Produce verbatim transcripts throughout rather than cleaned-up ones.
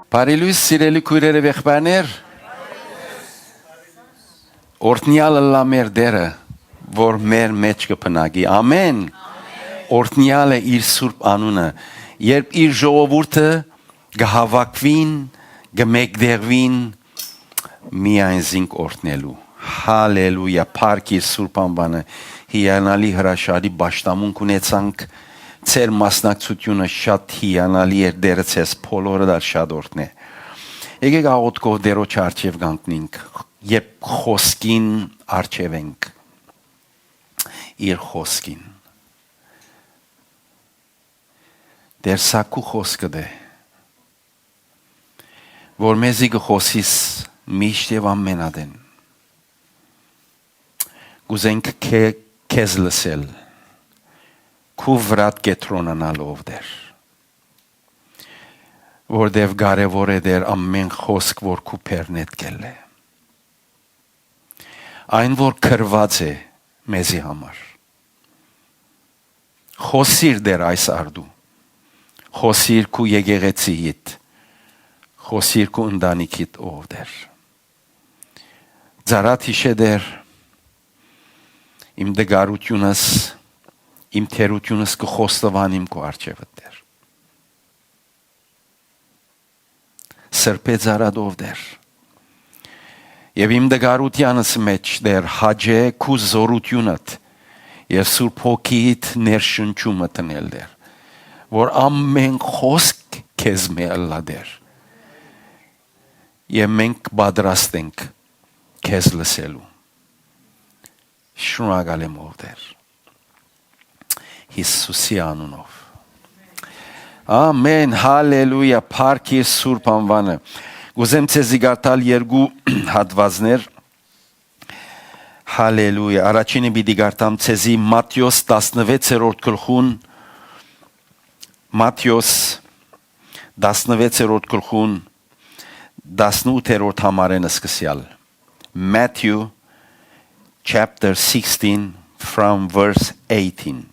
Բարի լոյս, սիրելի քոյրեր եւ եղբայրներ։ Օրհնեալ ըլլայ մեր Տէրը, որ մեր մէջ կը բնակի։ Ամէն։ Օրհնեալ է իր սուրբ անունը, երբ իր ժողովուրդը կը հաւաքուին, կը մեկտեղուին, միայն զինք օրհնելու։ Հալելույա, փառք իր սուրբ անուանը։ Հիանալի հրաշալի պաշտամունք ունեցանք, ձեր մասնակցությունը շատ հիանալի էր, Տէրը ձեզ բոլորը դալ շատ օրհնէ։ Եկեք աղօթքով Տէրոջ առջեւ կանգնենք, երբ խօսքին առջեւ ենք, իր խօսքին։ Տէր, սա քու խօսքդ է, որ մեզի կը խօսիս միշտ եւ ամենատեն։ Կ'ուզենք քե-, քեզ լսել, քու վրադ կեդրոնանալ, ով Տէր, որտեւ կարեւոր է, Տէր, ամէն խօսք, որ քու բերնէդ կ'ելլէ։ Այն, որ գրուած է մեզի համար։ Խօսիր, Տէր, այս առտու։ Խօսիր քու եկեղեցիիդ։ Խօսիր քու ընտանիքիդ, ով Տէր։ Ծառադ յիշէ, Տէր, իմ տկարութիւնս, իմ թերութիւնս կը խոստովանիմ քու առջեւդ, Տէր։ Սրբէ ծառադ, ով Տէր։ Եւ իմ տկարութեանս մէջ, Տէր, հաճէ քու զօրութիւնդ եւ Սուրբ Հոգիիդ ներշնչումը դնել, Տէր, որ ամէն խօսք քեզմէ ըլլայ, Տէր։ Եւ մենք պատրաստ ենք քեզ լսելու։ Շնորհակալ եմ, ով Տէր, Յիսուսի անունով։ Ամէն, հալելույա, փառք իր սուրբ անուանը։ Կ'ուզեմ ձեզի կարդալ երկու հատուածներ։ Հալելույա, առաջինը պիտի կարդամ ձեզի Մատթէոս տասնվեցերորդ գլխուն, Մատթէոս տասնվեցերորդ գլխուն, տասնութերորդ համարէն սկսեալ։ Matthew chapter sixteen from verse eighteen.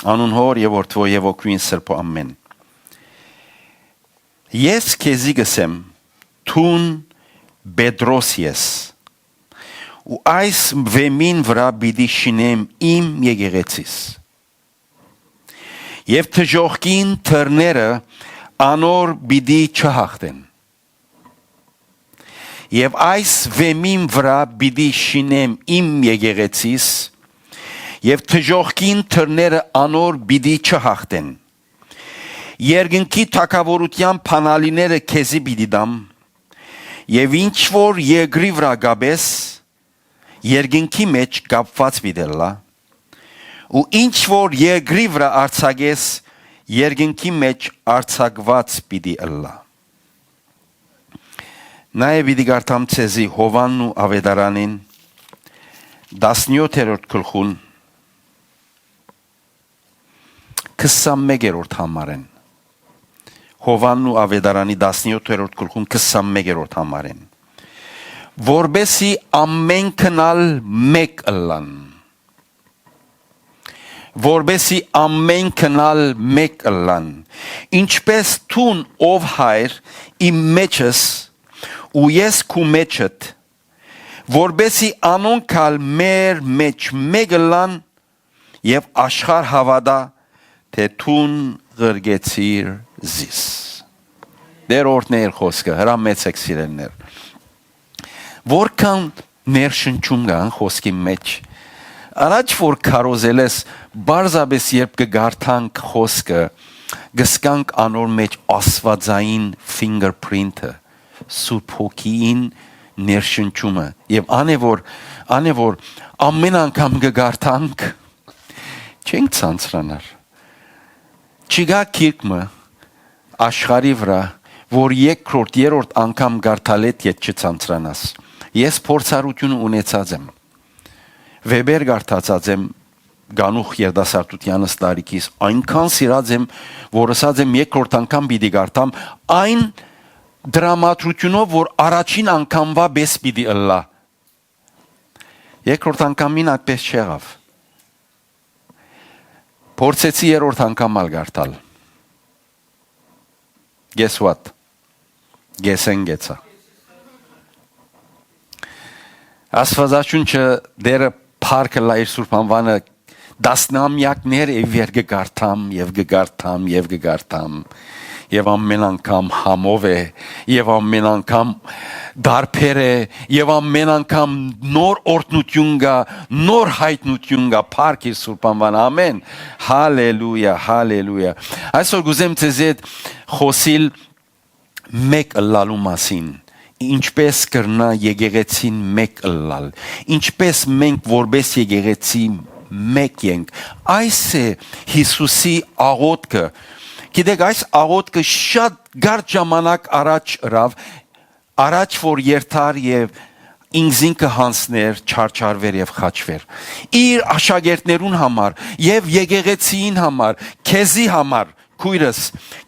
Անուն Հօր եւ Որդւոյ եւ Հոգիին Սրբոյ, ամէն։ Ես քեզի կ'ըսեմ, դուն Պետրոս ես, ու այս վէմին վրայ պիտի շինեմ իմ եկեղեցիս, եւ դժոխքին դռները անոր պիտի չյաղթեն։ Եւ այս վէմին վրայ պիտի շինեմ իմ եկեղեցիս, եւ դժոխքին դռները անոր պիտի չյաղթեն։ Երկնքի թագաւորութեան բանալիները քեզի պիտի տամ, եւ ինչ որ երկրի վրայ կապես, երկնքի մէջ կապուած պիտի ըլլայ, ու ինչ որ երկրի վրայ արձակես, երկնքի մէջ արձակուած պիտի ըլլայ։ Նաեւ պիտի կարդամ ձեզի Յովհաննու Աւետարանին տասնեօթերորդ գլխուն, քսանմեկերորդ համարէն։ Յովհաննու Աւետարանի տասնեօթերորդ գլխուն, քսանմեկերորդ համարէն։ Որպեսզի ամէնքն ալ մէկ ըլլան։ Որպեսզի ամէնքն ալ մէկ ըլլան, ինչպէս դուն, ով Հայր, իմ մէջս, ու ես քու մէջդ, որպեսզի անոնք ալ մեր մէջ մէկ ըլլան, եւ աշխարհ հաւատայ, թէ դուն ղրկեցիր զիս։ Տէր օրհնէ իր խօսքը, հրամեցէք, սիրելիներ։ Որքան ներշնչում կան խօսքի մէջ։ Առաջ որ քարոզել ես, պարզապէս երբ կը կարդանք խօսքը, կը զգանք անոր մէջ աստուածային fingerprint-ը, Սուրբ Հոգիին ներշնչումը։ Եւ ան է, որ, ան է, որ ամէն անգամ կը կարդանք, չենք ցանցրանար։ Չկայ գիրք մը աշխարհի վրայ, որ երկրորդ, երրորդ անգամ կարդալէդ յետ չցանցրանաս։ Ես փորձառութիւնը ունեցած եմ։ Վէպեր կարդացած եմ կանուխ երիտասարդութեանս տարիքիս, այնքան սիրած եմ, որ ըսած եմ, երկրորդ անգամ պիտի կարդամ այն տրամադրությունով, որ առաջին անգամվա պէս պիտի ըլլայ։ Երկրորդ անգամին այդպես չեղաւ։ Փորձեցի երրորդ անգամ ալ կարդալ։ Guess what? Կեսեն կեցայ։ Աստուածաշունչը դերը փառք ըլլայ իր սուրբ անուանը, տասնամեակներ է վեր կը կարդամ եւ կը կարդամ եւ կը կարդամ, եւ ամեն անգամ համով է, եւ ամեն անգամ դարբեր է, եւ ամեն անգամ նոր օրհնութիւն կայ, նոր յայտնութիւն կայ, փառք իր սուրբ անուանը։ Ամեն։ Հալելույա, հալելույա։ Այսօր կ'ուզեմ ձեզի հետ խօսիլ մէկ ըլլալու մասին, ինչպէս կրնայ եկեղեցին մէկ ըլլալ, ինչպէս մենք որպէս եկեղեցի մէկ ենք։ Այս է Յիսուսի աղօթքը։ Գիտեք, այս աղօթքը շատ կարճ ժամանակ առաջ ըրաւ, առաջ որ երթար եւ ինքզինքը յանձներ, չարչարուէր եւ խաչուէր։ Իր աշակերտներուն համար եւ եկեղեցիին համար, քեզի համար, քոյրս,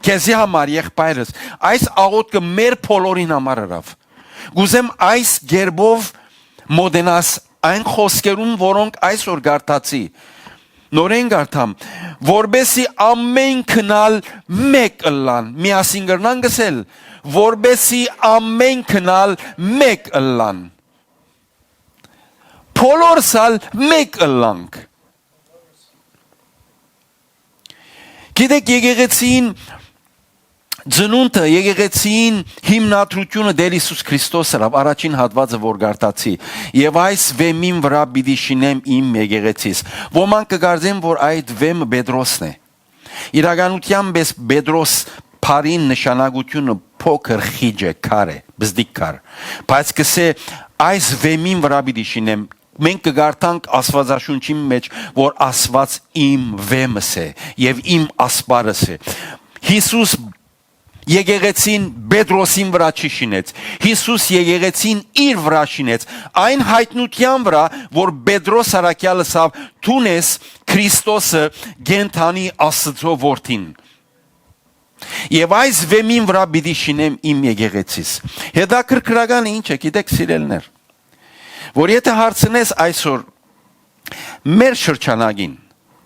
քեզի համար, եղբայրս, այս աղօթքը մեր բոլորին համար ըրաւ։ Կ'ուզեմ այս կերպով մօտենաս այն խօսքերուն, որոնք այսօր կարդացի, նորէն կարդամ, որպէսզի ամէնքն ալ մէկ ըլլան, միասին կրնանք ըսել, որպէսզի ամէնքն ալ մէկ ըլլան, բոլորս ալ մէկ ըլլանք։ Գիտեք, եկեղեցին ծնունդը, եկեղեցին հիմնադրութիւնը Տեր Յիսուս Քրիստոս ըրաւ, առաջին հատուածը որ կարդացի, «Եւ այս վեմին վրայ պիտի շինեմ իմ եկեղեցիս»։ Ոմանք կը կարծեն, որ այդ վեմը Պետրոսն է։ Իրականութեան պէս Պետրոս բառին նշանակութիւնը փոքր խիճ է, քար է, բզդիկ քար։ Բայց կ'ըսէ, «Այս վեմին վրայ պիտի շինեմ»։ Մենք կը կարդանք Աստուածաշունչին մէջ, որ Աստուած իմ վեմս է եւ իմ ասպարս է։ Յիսուս եկեղեցին Պետրոսին վրայ չի շինեց։ Յիսուս եկեղեցին իր վրայ շինեց, այն յայտնութեան վրայ, որ Պետրոս առաքեալ ըսաւ, «Դուն ես Քրիստոսը, կենդանի Աստուծոյ Որդին։ Եւ այս վեմին վրայ պիտի շինեմ իմ եկեղեցիս»։ Հետաքրքրականը ինչ է, գիտեք, սիրելիներ, որ եթե հարցնես այսօր մեր շրջանակին,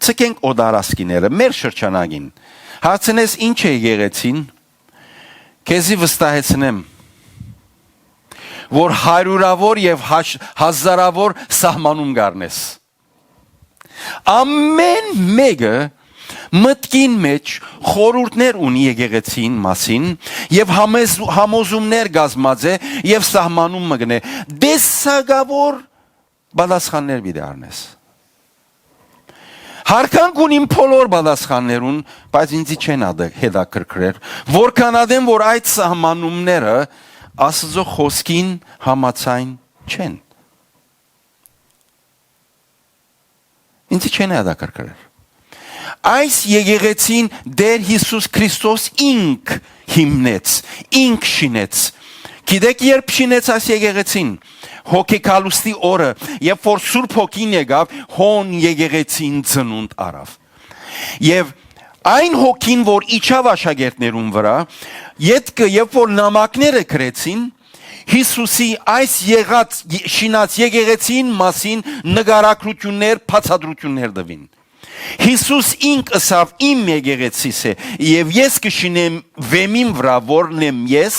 ցկենք օտարասկիները, մեր շրջանակին, հարցնես, «Ինչ է եկեղեցին»։ Քեզի վստահեցնեմ, որ հարիւրաւոր եւ հաշ-, հազարաւոր սահմանում կ'առնես։ Ամէն մէկը մտքին մէջ խորհուրդներ ունի եկեղեցին մասին եւ համեզ-, համոզումներ կազմած է եւ սահմանում մը կ'ընէ, տեսակաւոր պատասխաններ պիտի առնես։ Յարգանք ունիմ բոլոր պատասխաններուն, բայց ինձի չեն ադը-, հետաքրքրեր, որքան ատեն որ այդ սահմանումները Աստուծոյ խօսքին համաձայն չեն։ Ինձի չեն հետաքրքրեր։ Այս եկեղեցին Տեր Յիսուս Քրիստոս ինք հիմնեց, ինք շինեց։ Գիտեք երբ շինեց այս եկեղեցին։ Հոգեկալուստի օրը, երբ որ Սուրբ Հոգին եկաւ, հոն եկեղեցին ծնունդ առաւ։ Եւ այն հոգին, որ իջաւ աշակերտներուն վրայ, ետքը, երբ որ նամակները գրեցին, Յիսուսի այս եղած, շինած եկեղեցին մասին նկարագրություններ, բացատրություններ տուին։ Յիսուս ինք ըսաւ, «Իմ եկեղեցիս է, եւ ես կը շինեմ վեմին վրայ, որն եմ ես»։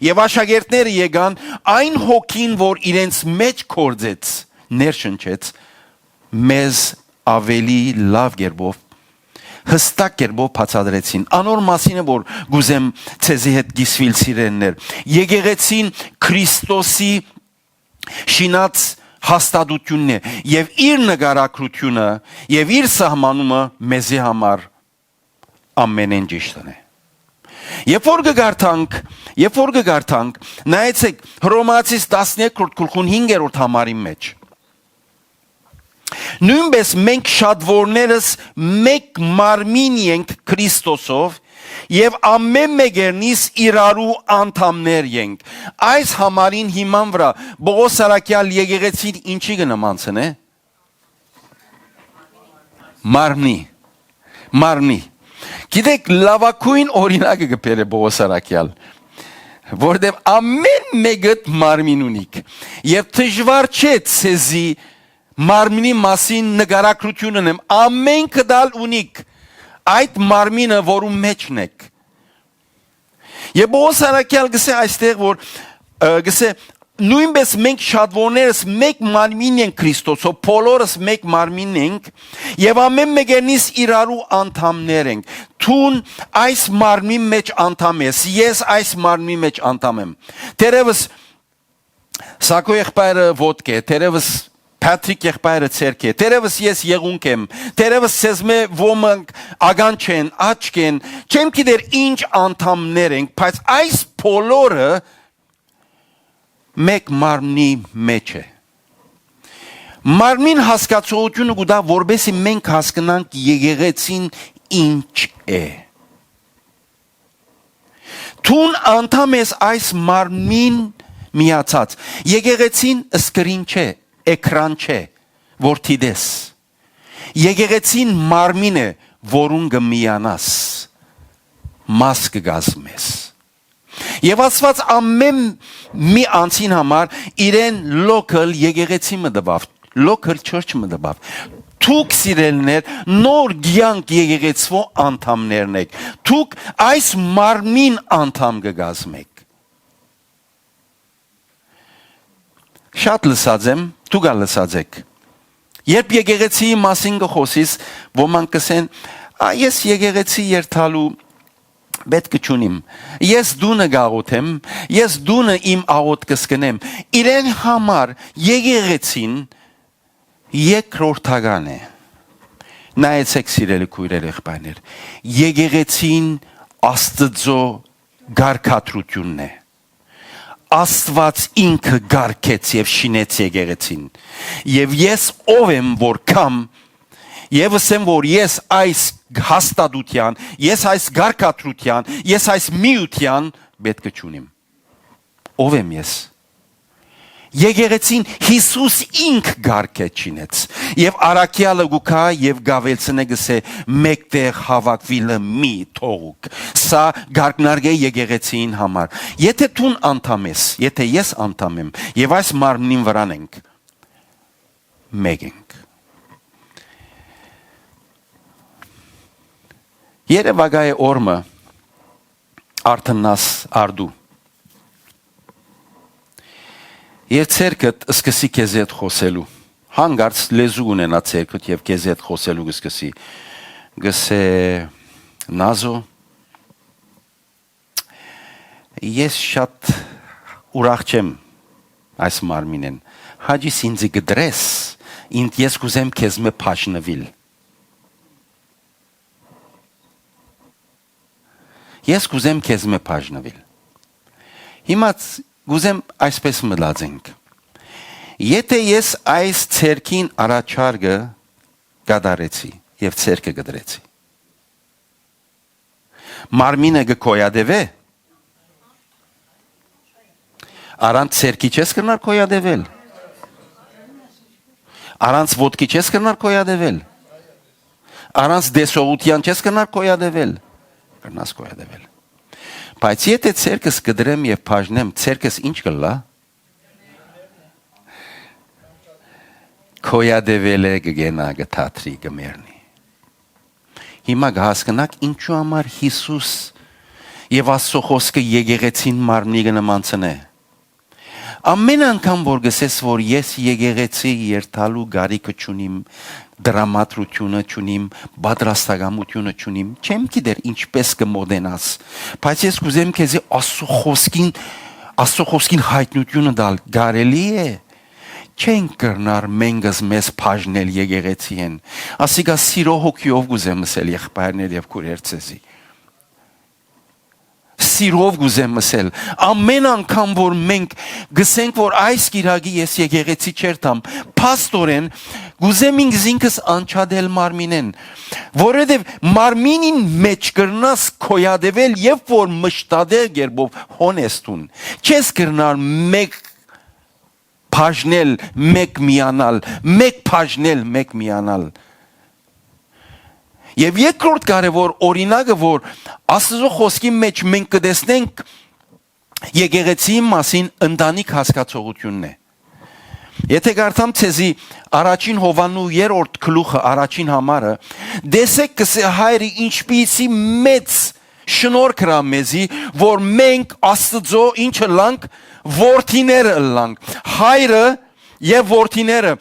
Եւ աշակերտները եկան, այն հոգին, որ իրենց մէջ գործեց, ներշնչեց, մեզ ավելի լաւ կերպով, յստակ կերպով բացատրեցին։ Անոր մասին է, որ կ'ուզեմ ձեզի հետ կիսուիլ, սիրելիներ։ Եկեղեցին Քրիստոսի շինած հաստատութիւնն է, եւ իր նկարագրութիւնը, եւ իր սահմանումը մեզի համար ամենէն ճիշդն է։ Երբ որ կը կարդանք, երբ որ կը կարդանք, նայեցեք, Հռոմեացիս տասներկրորդ գլխուն հինգերորդ համարին մէջ։ Նոյնպէս մենք շատվորներս մէկ մարմին ենք Քրիստոսով, եւ ամէն մէկերնիս իրարու անդամներ ենք։ Այս համարին հիման վրայ Պողոս Սարակեալ եկեղեցին ինչի կը նմանցնէ։ Մարմնի։ Մարմնի։ Գիտեք, լաւագոյն օրինակը կը բերէ Պողոս Սարակեալ, որտեւ ամէն մէկդ մարմին ունիք, եւ դժուար չէ ձեզի մարմնի մասին նկարագրություն ունեմ, ամէնքդ ալ ունիք այդ մարմինը, որու մէջն եք։ Եվ Պողոս առաքեալ գսէ այստեղ, որ, ը, գսէ, նոյնպէս մենք շատվորներս մէկ մարմին ենք Քրիստոսով, բոլորս մէկ մարմին ենք, եւ ամէն մէկերնիս իրարու անդամներ ենք։ Դուն այս մարմին մէջ անդամ ես, ես այս մարմին մէջ անդամ եմ։ Դերևս Սակո եղբայրը ոտք է, դերևս Փաթրիկ եղբայրը ձեռք է, դերևս ես եղունգ եմ, դերևս ձեզմէ ոմանք ականջ են, աչք են, չեմ գիտեր ինչ անդամներ ենք, բայց այս բոլորը մէկ մարմնի մէջ է։ Մարմին հասկացողությունը կու տայ, որպեսզի մենք հասկնանք եկեղեցին ինչ է։ Դուն անդամ ես այս մարմին միացած։ Եկեղեցին սկրին չէ, էկրան չէ, որ դիտես։ Եկեղեցին մարմին է, որուն կը միանաս, մաս կը կազմես։ Եւ Աստուած ամէն մի անձին համար իրեն local եկեղեցի մը տուաւ, local church մը տուաւ։ Դուք, սիրելիներ, նոր կեանք եկեղեցւոյ անդամներն եք։ Դուք այս մարմին անդամ կը կազմեք։ Շատ լսած եմ, դուք ալ լսած էք։ Երբ եկեղեցիի մասին կը խօսիս, ոմանք կ'ըսեն, «Ա, ես եկեղեցի երթալու պէտք չունիմ։ Ես տունը կ'աղօթեմ, ես տունը իմ աղօթքս կ'ընեմ»։ Իրեն համար եկեղեցին երկրորդական է։ Նայեցէք, սիրելի քոյրեր, եղբայրներ, եկեղեցին Աստուծոյ կարգադրութիւնն է։ Աստուած ինքը կարգեց եւ շինեց եկեղեցին։ Եւ ես ով եմ, որ կամ, եւ ըսեմ, որ ես այս հաստատութեան, ես այս կարգադրութեան, ես այս միութեան պէտք չունիմ։ Ով եմ ես։ Եկեղեցին Յիսուս ինք կարգ է, չինեց։ Եւ առաքեալը կու գայ եւ կ'աւելցնէ, կ'ըսէ, «Մէկտեղ հաւաքուիլը մի թողուք»։ Սա կ'արկնարկէ եկեղեցին համար։ Եթէ դուն անդամ ես, եթէ ես անդամ եմ, եւ այս մարմնին վրան ենք, մէկ ենք։ Երեւակայ օրը Արթննաս Արդու։ Եւ ցերկդ սկսի քեզի հետ խօսելու։ Հանկարծ լեզու ունենայ ցերկդ եւ քեզի հետ խօսելու կ'սկսի։ Կ'ըսէ, «Նազո, ես շատ ուրախ չեմ այս մարմինէն։ Հաճիս ինձի կտրես, ինձ, ես կ'ուզեմ քեզմէ բաժնուիլ»։ Ես կ'ուզեմ քեզմէ բաժնուիլ։ Հիմա ց-, կ'ուզեմ այսպես մտածենք. եթէ ես այս ցերկին առաջարկը կատարեցի եւ ցերկը կտրեցի, մարմինը կը գոյատեւէ։ Առանց ցերկի չես կրնար գոյատեւել։ Առանց ոտքի չես կրնար գոյատեւել։ Առանց տեսողութեան չես կրնար գոյատեւել։ Կրնաս գոյատեւել։ Բայց եթէ ցերկս կտրեմ եւ բաժնեմ, ցերկս ինչ կ'ըլլայ։ Գոյատեւել է, կը գնայ, կը դադրի, կը մեռնի։ Հիմա կը հասկնաք ինչու համար Յիսուս եւ Աստծո խօսքը եկեղեցին մարմնի կը նմանցնէ։ Ամէն անգամ որ կ'ըսես, որ ես եկեղեցի երթալու կարիքը չունիմ, տրամադրությունը չունիմ, պատրաստակամությունը չունիմ, չեմ գիտեր ինչպես կը մոտենաս, բայց ես կ'ուզեմ քեզի Աստծո խօսքին, Աստծո խօսքին յայտնութիւնը տալ, կարելի՞ է։ Չենք կրնար մենքս մեզ բաժնել եկեղեցիէն։ Ասիկա սիրող հոգիով կ'ուզեմ ըսել, եղբայրներ եւ քոյրեր, ձեզի։ Սիրով կ'ուզեմ ըսել, ամէն անգամ որ մենք գսենք, որ այս կիրակի ես եկեղեցի չերթամ, փաստորեն կ'ուզեմ ինքզինքս անջատել մարմինէն, որովհետեւ մարմինին մէջ կրնաս գոյատեւել, երբ որ մշտատեղ կերպով հոն ես դուն, չես կրնար մէկ բաժնել, մէկ միանալ, մէկ բաժնել, մէկ միանալ։ Եւ երկրորդ կարեւոր օրինակը, որ Աստծո խօսքի մէջ մենք կը տեսնենք եկեղեցիի մասին, ընտանիք հասկացողությունն է։ Եթէ կարդամ ձեզի առաջին Յովհաննու երրորդ գլուխը, առաջին համարը, տեսեք, կ'ըսէ հայրը, ինչպիսի մեծ շնորհք ըրաւ մեզի, որ մենք Աստուծոյ ինչ ըլլանք, որդիներ ըլլանք։ Հայրը եւ որդիները,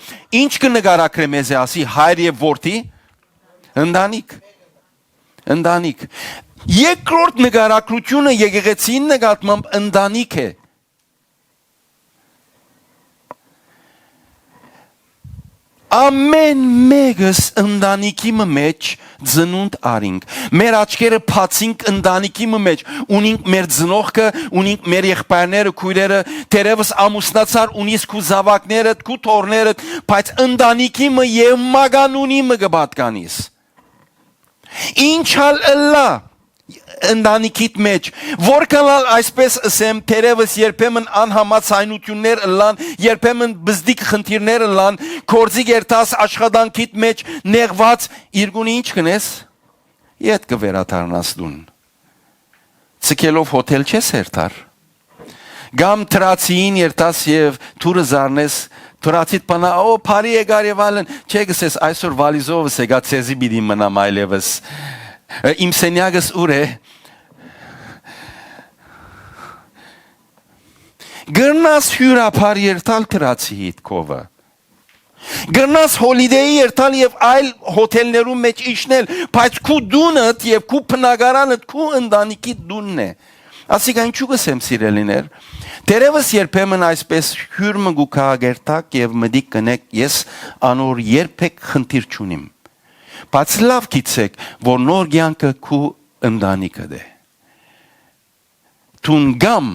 ինչ կը նկարագրէ մեզի, ասի, հայր եւ որդի, ընտանիք, ընտանիք։ Երկրորդ նկարագրութիւնը եկեղեցին նկատմամբ ընտանիք է։ Ամէն մէկս ընտանիքի մը մէջ ծնունդ առինք։ Մեր աչքերը բացինք ընտանիքի մը մէջ։ Ունինք մեր ծնողքը, ունինք մեր եղբայրները, քոյրերը, թերեւս ամուսնացար, ունիս քու զաւակներդ, քու թոռներդ, բայց ընտանիքի մը եւ մագանունի մը կը պատկանիս։ Ինչ ալ ըլլայ ընտանիքիդ մէջ, որքան ալ, այսպես ըսեմ, թերեւս երբեմն անհամաձայնութիւններ ըլլան, երբեմն բզդիկ խնդիրներ ըլլան, գործի կերտաս, աշխատանքիդ մէջ նեղուած, իրկունը ինչ կ'ընես, ետ կը վերադառնաս տուն։ Ցկելով հոթել չես հերթար։ Կամ դրացիին երթաս եւ թուրը զարնես, դրացիդ բանայ, «Օ, բարի եկար» եւ այլն, չէ, կ'ըսես, «Այսօր վալիզովս եկայ, ձեզի պիտի մնամ այլեւս։ Ը, իմ սենեակս ո՞ւր է»։ Կրնաս հիւրաբար երթալ դրացիիդ քովը։ Կրնաս Հոլիդէյի երթալ եւ այլ հոթելներու մէջ իջնել, բայց քու տունդ եւ քու բնակարանդ քու ընտանիքի տունն է։ Ասիկա ինչու կ'ըսեմ, սիրելիներ, թերեւս երբեմն այսպես հիւր մը կու գայ, կ'երթաք եւ մտիկ կ'ընէք, ես անոր երբեք խնդիր չունիմ, բայց լաւ գիտցէք, որ նոր կեանքը քու ընտանիքդ է։ Դուն կամ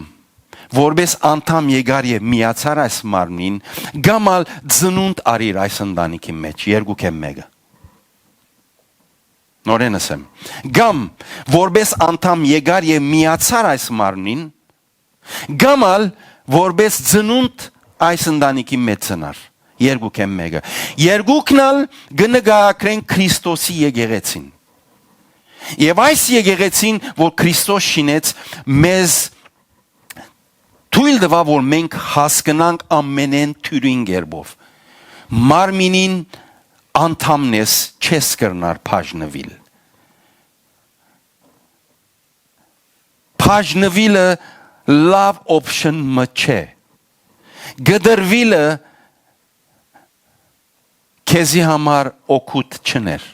որպես անդամ եկար եւ միացար այս մարմնին, կամ ալ ծնունդ առիր այս ընտանիքի մէջ, երկուքէն մէկը։ Նորէն ըսեմ, կամ որպես անդամ եկար եւ միացար այս մարմնին, կամ ալ որպես ծնունդ այս ընտանիքի մէջ ծնար, երկուքէն մէկը։ Երկուքն ալ կը նկարագրեն Քրիստոսի եկեղեցին։ Եւ այս եկեղեցին, որ Քրիստոս շինեց, մեզ թոյլ տուայ, որ մենք հասկնանք ամենէն դիւրին կերպով։ Մարմինին անդամն ես, չես կրնար բաժնուիլ։ Բաժնուիլը լաւ օփշն մը չէ։ Կտրուիլը քեզի համար օգուտ չ'ընէր։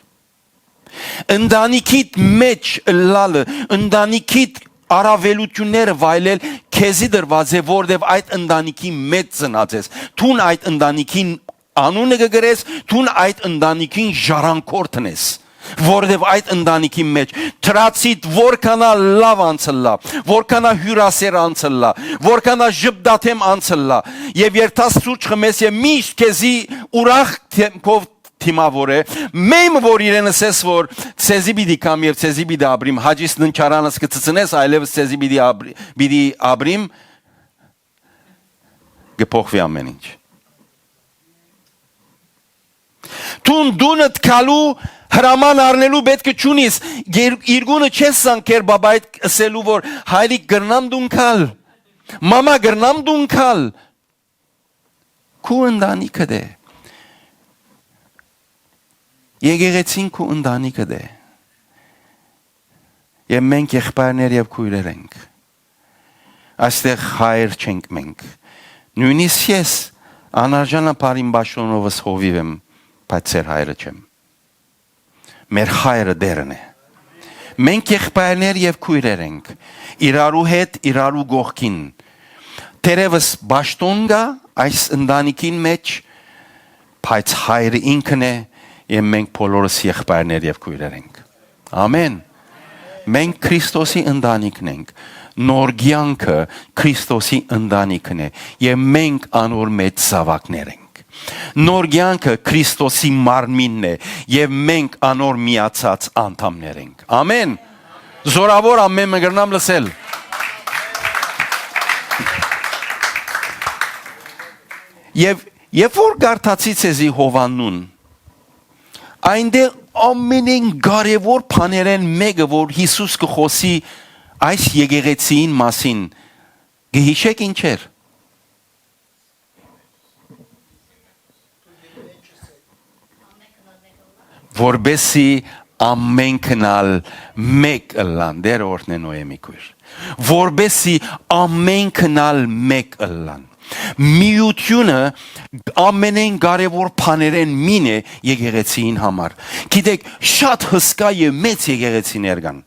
Ընտանիքիդ մէջ ըլլալը, ընտանիքիդ առաւելութիւնները վայելել քեզի տրուած է, որտեւ այդ ընտանիքի մէջ ծնած ես։ Դուն այդ ընտանիքին անունը կը կրես, դուն այդ ընտանիքին ժառանգորդն ես, որտեւ այդ ընտանիքի մէջ դրացիդ որքան ալ լաւ անցը ըլլայ, որքան ալ հիւրասեր անցը ըլլայ, որքան ալ ժպտադէմ անցը ըլլայ, եւ երթաս սուրճ խմես եւ միշտ քեզի ուրախ դէմքով դիմաւոր է, մէյ մը որ իրեն ըսես, որ «Ձեզի պիտի գամ եւ ձեզի պիտի ապրիմ», հաճիս ննջարանս կը ցցնես, այլեւս «Ձեզի պիտի ապրի-, պիտի ապրիմ», կը փոխուի ամէն ինչ։ Դուն տունդ գալու հրաման առնելու պէտքը չունիս, եր-, իրկունը չես զանգեր բաբայդ ըսելու, որ «Հայրիկ, կրնամ տուն գալ, մամա, կրնամ տուն գալ»։ Քու ընտանիքդ է։ Եկեղեցին քու ընտանիքդ է։ Եւ մենք եղբայրներ եւ քոյրեր ենք։ Այստեղ հայր չենք մենք։ Նոյնիսկ ես անարժանաբար իմ պաշտօնովս հովիւ եմ, բայց ձեր հայրը չեմ։ Մեր հայրը Տէրն է։ Մենք եղբայրներ եւ քոյրեր ենք, իրարու հետ, իրարու կողքին։ Թերեւս պաշտօն կայ այս ընտանիքին մէջ, բայց հայրը ինքն է, եւ մենք բոլորս եղբայրներ եւ քոյրեր ենք։ Ամեն։ Մենք Քրիստոսի ընտանիքն ենք։ Նոր կեանքը Քրիստոսի ընտանիքն է, եւ մենք անոր մէջ զաւակներ ենք։ Նոր կեանքը Քրիստոսի մարմինն է, եւ մենք անոր միացած անդամներ ենք։ Ամեն։ Զորաւոր ամեն մը կրնամ լսել։ Եւ երբ որ կարդացի ձեզի Յովհաննուն, այնտեղ ամենէն կարեւոր բաներէն մէկը, որ Յիսուս կը խօսի այս եկեղեցիին մասին, կը յիշէք ինչ էր։ Որպեսզի Ամենքն ալ մէկ ըլլան, Տէրը օրհնէ Նոյեմի քոյր, որպէսզի ամենքն ալ մէկ ըլլան։ Միութիւնը ամենէն կարեւոր բաներէն մին է եկեղեցիին համար։ Գիտեք, շատ հսկայ եւ մեծ եկեղեցիներ կան։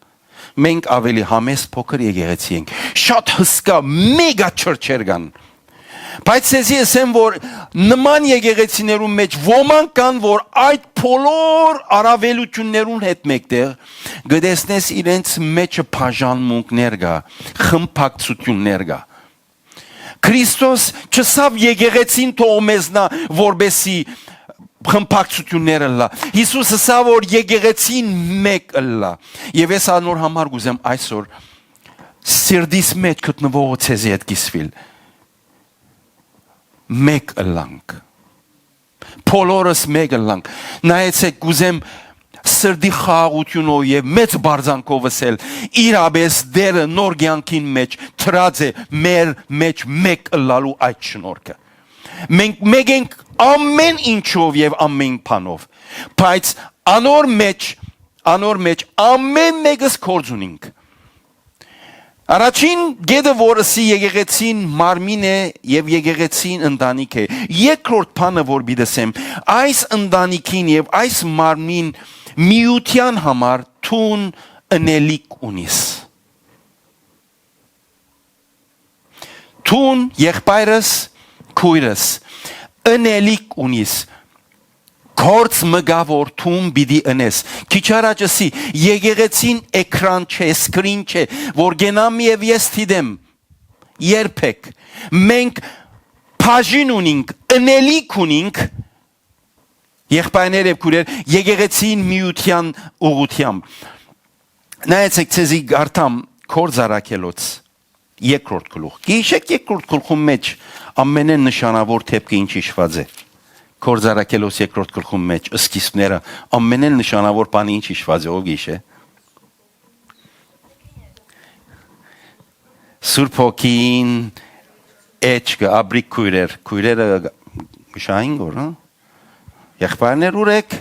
Մենք աւելի համեստ փոքր եկեղեցի ենք։ Շատ հսկայ մեգա չըրչեր կան։ Բայց ձեզի ըսեմ, որ նման եկեղեցիներուն մէջ ոմանք կան, որ այդ բոլոր առաւելութիւններուն հետ մէկտեղ կը տեսնես իրենց մէջը բաժանմունքներ կայ, խմբակցութիւններ կայ։ Քրիստոս չըսաւ եկեղեցին թող մեզնայ, որպէսզի խմբակցութիւններ ըլլայ։ Յիսուս ըսաւ, որ եկեղեցին մէկ ըլլայ։ Եւ ես անոր համար կ'ուզեմ այսօր սիրտիս մէջ գտնուող ձեզի հետ կիսուիլ։ Մէկ ըլլանք։ Բոլորս մէկ ըլլանք։ Նայեցէք, կ'ուզեմ սրտի խաղաղութիւնով եւ մեծ բարձանքով ըսել, իրապէս Տէրը նոր կեանքին մէջ դրած է մեր մէջ մէկ ըլլալու այդ շնորհքը։ Մենք մէկ ենք ամեն ինչով եւ ամեն բանով, բայց անոր մէջ, անոր մէջ ամեն մէկս գործ ունինք։ Առաջին կետը, որ ըսի, եկեղեցին մարմին է եւ եկեղեցին ընտանիք է։ Երկրորդ բանը, որ պիտի ասեմ, այս ընտանիքին եւ այս մարմնին միութեան համար դուն ընելիք ունիս։ Դուն, եղբայրս, քոյրս, ընելիք ունիս, գործ մը կայ, որ դուն պիտի ընես։ Քիչ առաջ ըսի, եկեղեցին էկրան չէ, սկրին չէ, որ կենամ եւ ես դիտեմ, երբեք։ Մենք բաժին ունինք, ընելիք ունինք, եղբայրներ եւ քոյրեր, եկեղեցին միութեան ուղղութեամբ։ Նայեցեք, ձեզի կարդամ Գործ առաքելոց երկրորդ գլուխ։ Գիշեք երկրորդ գլխուն մէջ ամենէն նշանաւոր դէպքը ինչ իշված է։ Գործ առաքելոց երկրորդ գլխուն մէջ սկիզբները ամենէն նշանաւոր բանը ինչ իշված է, ով գիշե։ Սուրբ Հոգին, էջքը, աբրիկ քոյրեր, քոյրերը շահին գոր, հա։ Եղբայրներ, ուրեք։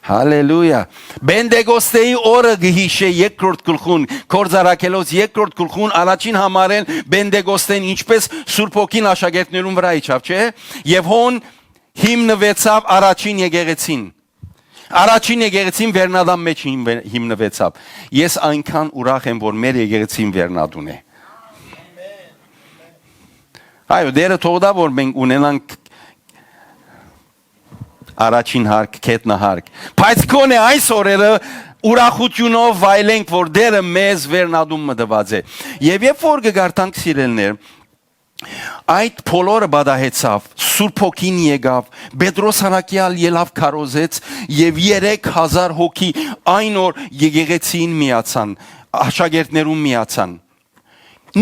Հալելույա։ Պենտեկոստեի օրը կը յիշէ երկրորդ գլխուն, Գործ առաքելոց երկրորդ գլխուն, առաջին համարեն Պենտեկոստեն, ինչպես Սուրբ Հոգին աշակերտներուն վրայ իջաւ, չէ՞։ Եւ հոն հիմնուեցաւ առաջին եկեղեցին։ Առաջին եկեղեցին Վերնադան մէջ հիմնուեցաւ։ Ես այնքան ուրախ եմ, որ մեր եկեղեցին Վերնադուն է։ Այո, Տէրը թող տայ, որ մենք ունենանք առաջին հարկ, գետնահարկ։ Բայց գոնե այս օրերը ուրախութիւնով վայելենք, որ Տէրը մեզ Վերնադուն մը տուած է։ Եւ երբ որ կը կարդանք, սիրելիներ, այդ բոլորը պատահեցաւ, Սուրբ Հոգին եկաւ, Պետրոս առաքեալ ելաւ քարոզեց եւ երեք հազար հոգի այն օր եկեղեցիին միացան, աշակերտներուն միացան։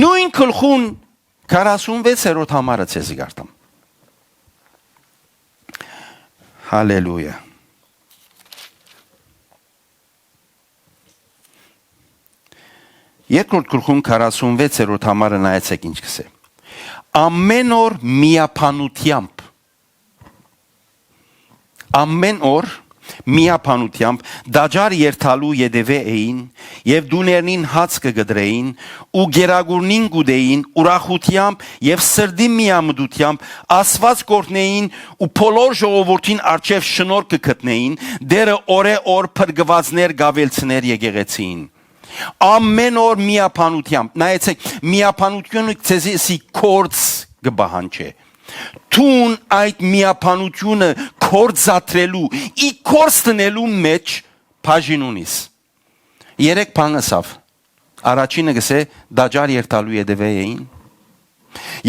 Նոյն գլխուն քառասունվեցերորդ համարը ձեզի կարդամ։ Հալելույա։ Երկրորդ գլխուն քառասունվեցերորդ համարը նայեցեք ինչ կսե։ Ամեն օր միաբանութեամբ, ամեն օր միաբանութեամբ տաճար երթալու ետևէ էին եւ տուներնին հաց կը կտրեին ու գերագուրնին կուտեին ուրախութեամբ եւ սրտի միամտութեամբ Աստուած կ'օրհնէին ու բոլոր ժողովուրդին առջեւ շնորհ կը գտնէին, Տէրը օրէ օր փրկուածներ կ'աւելցնէր եկեղեցիին։ Ամեն օր միաբանութեամբ, նայեցեք, միաբանութիւնը ձեզի սի կորց կը պահանջէ։ Դուն այդ միաբանութիւնը կորցատրելու, ի կորց դնելու մէջ բաժին ունիս։ Երեք բան ըսաւ։ Առաջինը կսե, տաճար երթալու ետևէ էին։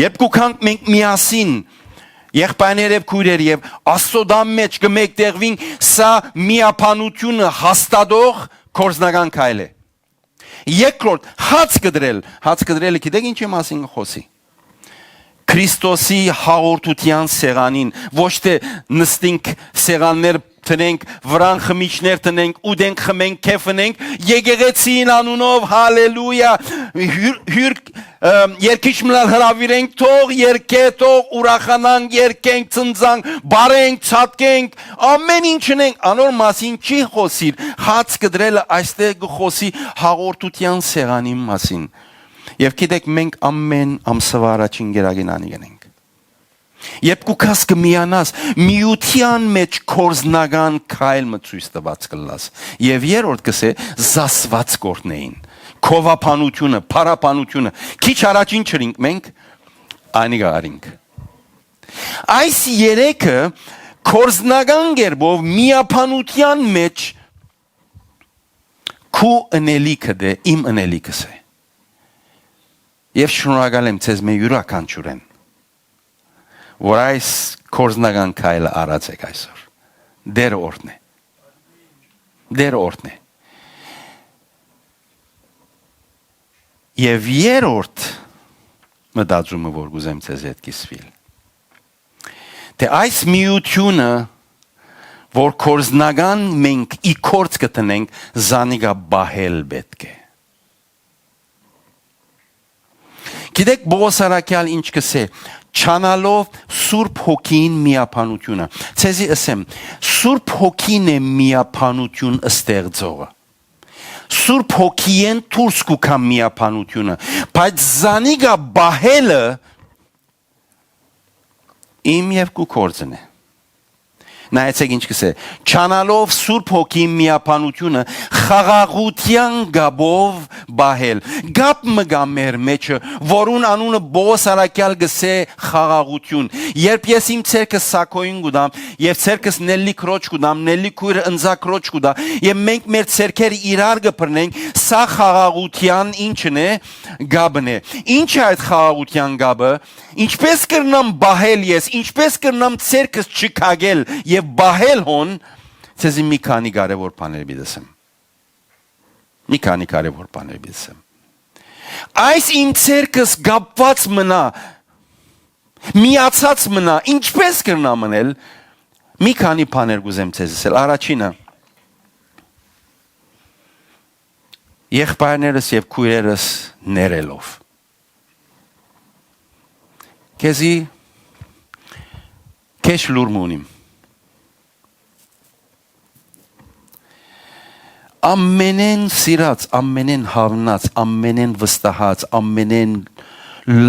Երբ կու գանք մենք միասին, եղբայրներ եւ քոյրեր, եւ Աստուծոյ մէջ կը մեկտեղվին, սա միաբանութիւնը հաստատող կորձնական քայլ է։ Երկրորդ, հաց կտրել։ Հաց կտրելը գիտեք ինչի մասին կը խօսի։ Քրիստոսի հաղորդութեան սեղանին, ոչ թէ նստինք սեղաններ դնենք, վրան խմիչներ դնենք, ուտենք, խմենք, քեֆ ընենք, եկեղեցին անունով, հալելույա, հիւր, հիւր, ը, երկիչ մնալ հրաւիրենք, թող երկե, թող ուրախանանք, երկենք, ցնծանք, բարենք, ցատկենք, ամէն ինչ ընենք, անոր մասին չի խօսիր, խաց կտրելը այստեղ կը խօսի հաղորդութեան սեղանին մասին։ Եվ գիտեք, մենք ամէն ամսվա առաջին կերակին անիգ ընենք։ Երբ կու գաս կը միանաս, միութեան մէջ կորզնական քայլ մը ցոյց տուած կ'ըլլաս։ Եւ երրորդ կ'ըսէ, զասուած կ'օրհնէին։ Քովաբանութիւնը, փառաբանութիւնը, քիչ առաջին չըրինք մենք, անիկա արինք։ Այս երեքը կորզնական կերպով միաբանութեան մէջ քու ընելիքը դէ, իմ ընելիքս է։ Եւ շնորհակալ եմ ձեզ մէ իւրաքանչիւրէն, որ այս կորզնական քայլը առած եք այսօր։ Դերը օրհնէ։ Դերը օրհնէ։ Եւ երրորդ մտածումը, որ կ'ուզեմ ձեզ հետ կիսուիլ, թէ այս միութիւնը, որ կորզնական մենք ի կորձ կը դնենք, զանիկա պահել պէտք է։ Գիտեք, Պողոս առաքեալ ինչ կ'ըսէ, չանալով Սուրբ Հոգին միաբանութիւնը։ Ձեզի ըսեմ, Սուրբ Հոգին է միաբանութիւն ստեղծողը։ Սուրբ Հոգիէն դուրս կու գայ միաբանութիւնը, բայց զանիկա պահելը իմ եւ քու կորձն է։ Նայեցէք ինչ կ'ըսէ. «Չանալով Սուրբ Հոգին միաբանութիւնը, խաղաղութեան կապով պահել»։ Կապ մը կայ մեր մէջը, որուն անունը Պողոս առաքեալ կ'ըսէ խաղաղութիւն։ Երբ ես իմ ձեռքը սակոյին կու տամ, եւ ձեռքս Նելլի քրոջ կու տամ, Նելլի քոյրը ընծայ քրոջ կու տայ, եւ մենք մեր ձեռքերը իրար կը բռնենք, սա խաղաղութեան ինչն է, կապն է։ Ի՞նչ է այդ խաղաղութեան կապը։ Ինչպե՞ս կրնամ պահել ես, ինչպե՞ս կրնամ ձեռքս չքակել եւ պահել հոն, ձեզի մի քանի կարեւոր բաներ պիտի ասեմ։ Մի քանի կարեւոր բաներ պիտի ասեմ։ Այս իմ ձեռքս կապված մնայ, միացած մնայ, ինչպե՞ս կրնամ ընել, մի քանի բաներ կ'ուզեմ ձեզ ասել։ Առաջինը, եղբայրներս եւ քոյրերս ներելով։ Քեզի քեշ լուր մը ունիմ։ Ամենէն սիրած, ամենէն հաւնած, ամենէն վստահած, ամենէն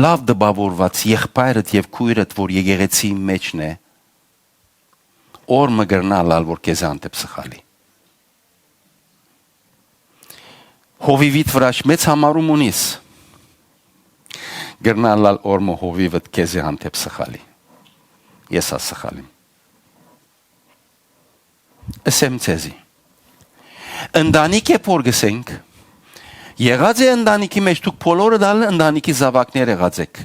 լաւ տպաւորուած եղբայրդ եւ քոյրդ, որ եկեղեցի մէջն է, օր մը կրնայ ըլլալ, որ քեզի հանդէպ սխալի։ Հովիվիդ վրայ մեծ համարում ունիս, կրնայ ըլլալ օր մը հովիվդ քեզի հանդէպ սխալի։ Ես ա սխալ եմ։ Ըսեմ ձեզի, ընտանիք է որ կ'ըսենք, եղած է ընտանիքի մէջ, դուք բոլորդ ալ ընտանիքի զաւակներ եղած էք։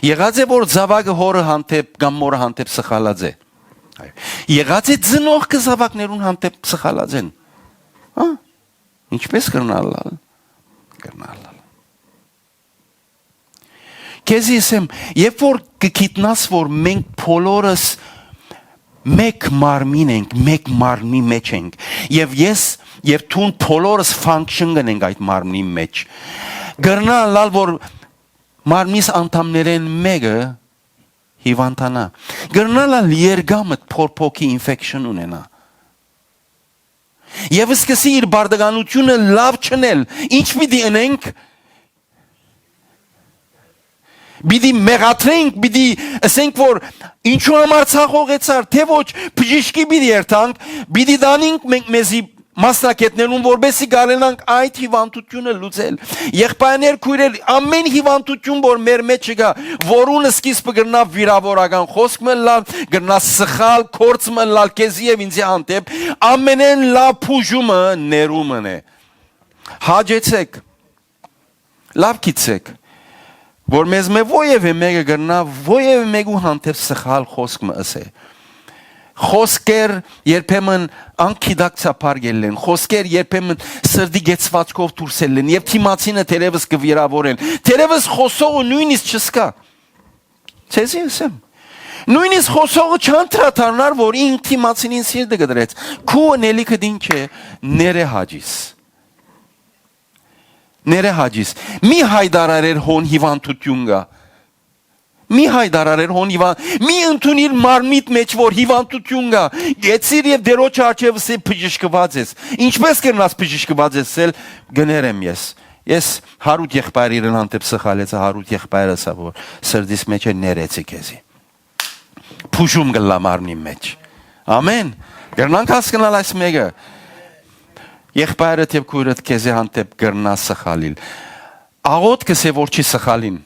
Եղած է որ զաւակը հօրը հանդէպ կամ մօրը հանդէպ սխալած է։ Այո։ Եղած է ծնողքը զաւակներուն հանդէպ սխալած են։ Հա՞։ Ինչպե՞ս կրնայ ըլլալ։ Կրնայ ըլլալ։ Քեզի ըսեմ, երբ որ կը գիտնաս, որ մենք բոլորս մէկ մարմին ենք, մէկ մարմնի մէջ ենք, եւ ես, եւ դուն բոլորս function կ'ընենք այդ մարմնի մէջ, կրնայ ըլլալ, որ մարմնիս անդամներէն մէկը հիւանդանայ, կրնայ ըլլալ երկամտ փորփոքի, infection ունենայ։ Եւ սկսի իր բարդականութիւնը լաւ չընել։ Ինչ պիտի ընենք։ Պիտի մեղադրենք, պիտի ըսենք, որ ինչու համար ցախողեցար, թէ ոչ, բժիշկի պիտի երթանք, պիտի տանինք մենք մեզի մասնագետներուն, որպեսզի կարենանք այդ հիւանդութիւնը լուծել։ Եղբայրներ, քոյրեր, ամէն հիւանդութիւն, որ մեր մէջ չկայ, որուն սկիզբը կրնայ վիրաւորական խօսք մը ըլլալ, կրնայ սխալ գործ մը ըլլալ քեզի եւ ինձի հանդէպ, ամենէն լաւ բուժումը ներումն է։ Հաճեցեք, լաւ գիտցէք, որ մեզմէ որեւէ մէկը կրնայ որեւէ մէկու հանդէպ սխալ խօսք մը ըսէ։ Խօսքեր երբեմն անգիտակցաբար կ'ելլեն, խօսքեր երբեմն սրտի կեցուածքով դուրս ելլեն եւ դիմացինը թերեւս կը վիրաւորեն, թերեւս խօսողը նոյնիսկ չզգայ։ Ձեզի ըսեմ, Նոյնիսկ խօսողը չանդրադառնար, որ ինք դիմացինին սիրտը կտրեց։ Քու ընելիքը դինչ է, ներե հաճիս։ Ներե հաճիս։ Մի հայտարարեր հոն հիվանդութիւն կայ։ Մի հայտարարեր հոն հիվանդ, մի ընդունիր մարմնիդ մէջ որ հիվանդութիւն կայ։ Գեցիր եւ Տէրոջը առջեւ ըսի բժշկուած ես։ Ինչպէս կրնաս բժշկուած ես, ըսել կներեմ ես։ Ես հարուտ եղբայր իրեն հանդէպ սխալեցա, հարուտ եղբայր ըսա որ սրտիս մէջ է ներեցի քեզի։ Բուժում կլա մարմնին մէջ։ Ամեն։ Կրնանք հասկնալ այս մէկը։ Եղբայրդ եւ քույրդ քեզի հանդէպ կրնա սխալիլ։ Աղոթ կսե որ չի սխալին։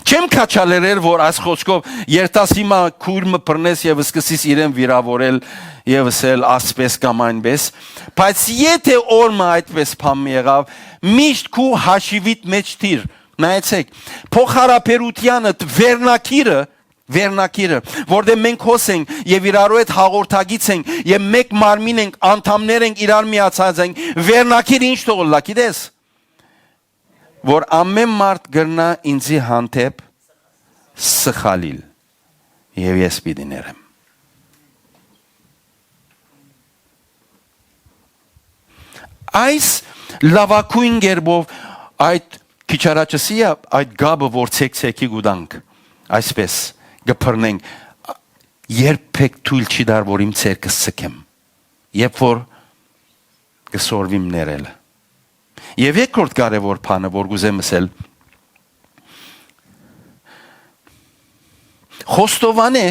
Չեմ քաչալերեր որ այս խօսքով երթաս հիմա քույր մը բռնես եւ սկսես իրեն վիրավորել եւ ըսել ասպէս կամ այնպէս, բայց եթէ օր մը այդպէս բան մը եղաւ, միշտ քու հաշիվիդ մէջ դիր, նայեցեք, փոխհարաբերութեանդ վերնակիրը, վերնակիրը, որտեղ մենք հոս ենք եւ իրարու հետ հաղորդակից ենք եւ մէկ մարմին ենք, անդամներ ենք, իրար միացած ենք, վերնակիր ինչ թող ըլլայ, գիտես, որ ամեն մարդ կրնայ ինծի հանդէպ սխալիլ, եւ ես պիտի ներեմ։ Այս լաւագոյն կերպով այդ քիչ առաջ ըսի ա, այդ գաբը որ ցեք-ցեքի կու տանք, այսպէս կը բռնենք, երբեք թոյլ չի տար որ իմ ցերկս ցկեմ, երբ որ կը սորվիմ ներելը։ Եւ երկրորդ կարեւոր բանը որ կուզեմ ըսել, խոստովանէ,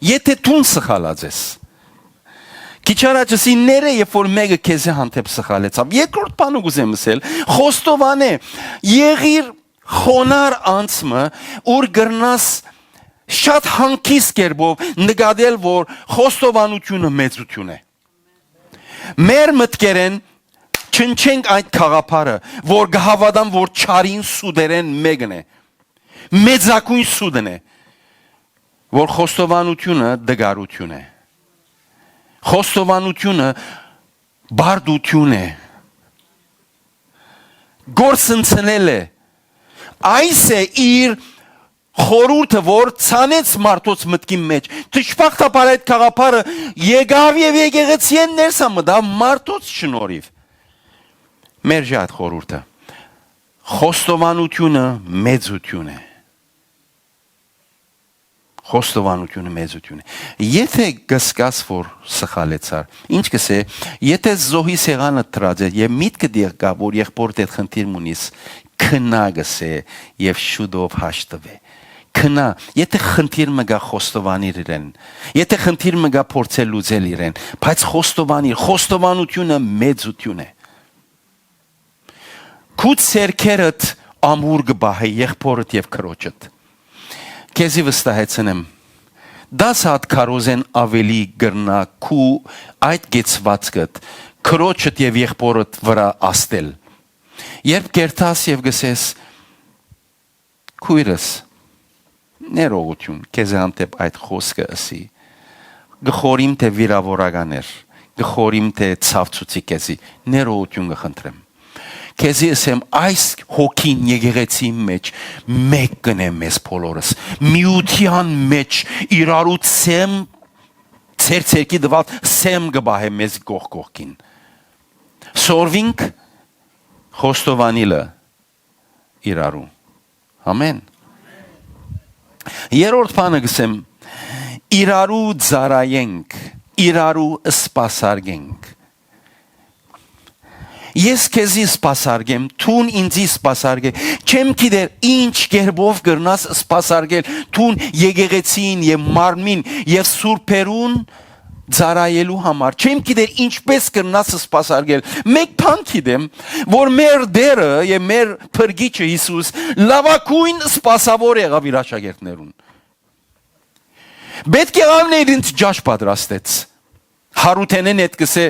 եթէ դուն սխալած ես։ Քիչ առաջ ըսի ներէ, երբ որ մէկը քեզի հանդէպ սխալեցաւ։ Երկրորդ բանը կուզեմ ըսել, խոստովանէ, եղիր խոնար անձ մը, ուր կրնաս շատ հանգիստ կերպով նկատել որ խոստովանութիւնը մեծութիւն է։ Մեր մտքերէն չնչենք այդ գաղափարը, որ կը հաւատան որ չարին սուտերէն մէկն է, մեծագոյն սուտն է, որ խոստովանութիւնը տկարութիւն է։ Խոստովանութիւնը բարդութիւն է, կորսնցնել է։ Այս է իր խորհուրդը որ ցանեց մարդոց մտքին մէջ։ Դժբախտաբար այդ գաղափարը եկաւ եւ եկեղեցիէն ներս ա մտաւ մարդոց շնորհիվ։ Մեր ժա այդ խորհուրդը։ Խոստովանութիւնը մեծութիւն է։ Խոստովանութիւնը մեծութիւն է։ Եթէ կսկաս որ սխալեցար, ինչ կսե, եթէ զոհի սեղանը դրած է եւ միտքը դիղ կա որ եղբորդ հետ խնդիր մունիս, քնա կսե եւ շուտով հաշտվէ։ Քնա, եթէ խնդիր մը գա խոստովանիր իրեն, եթէ խնդիր մը գա փորձել լուծել իրեն, բայց խոստովանիր, խոստովանութիւնը մեծութիւն է։ Քու ցերքերդ ամուր կը պահէ եղբորդ եւ քրոջդ։ Քեզի վստահեցնեմ, դաս հատ քարոզեն աւելի կրնայ քու այդ կեցուածքդ քրոջդ եւ եղբորդ վրայ ազդել։ Երբ կերթաս եւ գսես, քոյրս, ներողություն, քեզի հանդէպ այդ խօսքը ըսի, կը խորիմ թէ վիրաւորական էր, կը խորիմ թէ ցաւցուցի քեզի, ներողություն կը խնդրեմ։ Քեզի ըսեմ, այս հոգին եկեղեցին մէջ մէկ կնէ մեզ բոլորս, միութեան մէջ իրարու ցեմ, ցեր ցերկի տուած սեմ կը պահէ մեզ կողք կողքին։ Սորվինք խոստովանիլը իրարու։ Ամեն։ Երրորդ բանը կսեմ, իրարու ծառայենք, իրարու սպասարկենք։ Ես քեզի սպասարկեմ, դուն ինձի սպասարկե։ Չեմ գիտեր ինչ կերպով կրնաս սպասարկել դուն եկեղեցին եւ մարմին եւ սուրբերուն ծառայելու համար։ Չեմ գիտեր ինչպես կրնաս սպասարկել։ Մեկ բան գիտեմ, որ մեր Տերը եւ մեր Փրկիչը Յիսուս լավագույն սպասաւոր եղաւ իր աշակերտներուն։ Պէտք եղաւ ներ ինձ ճաշ պատրաստեց։ Հարութենէն հետ կսէ,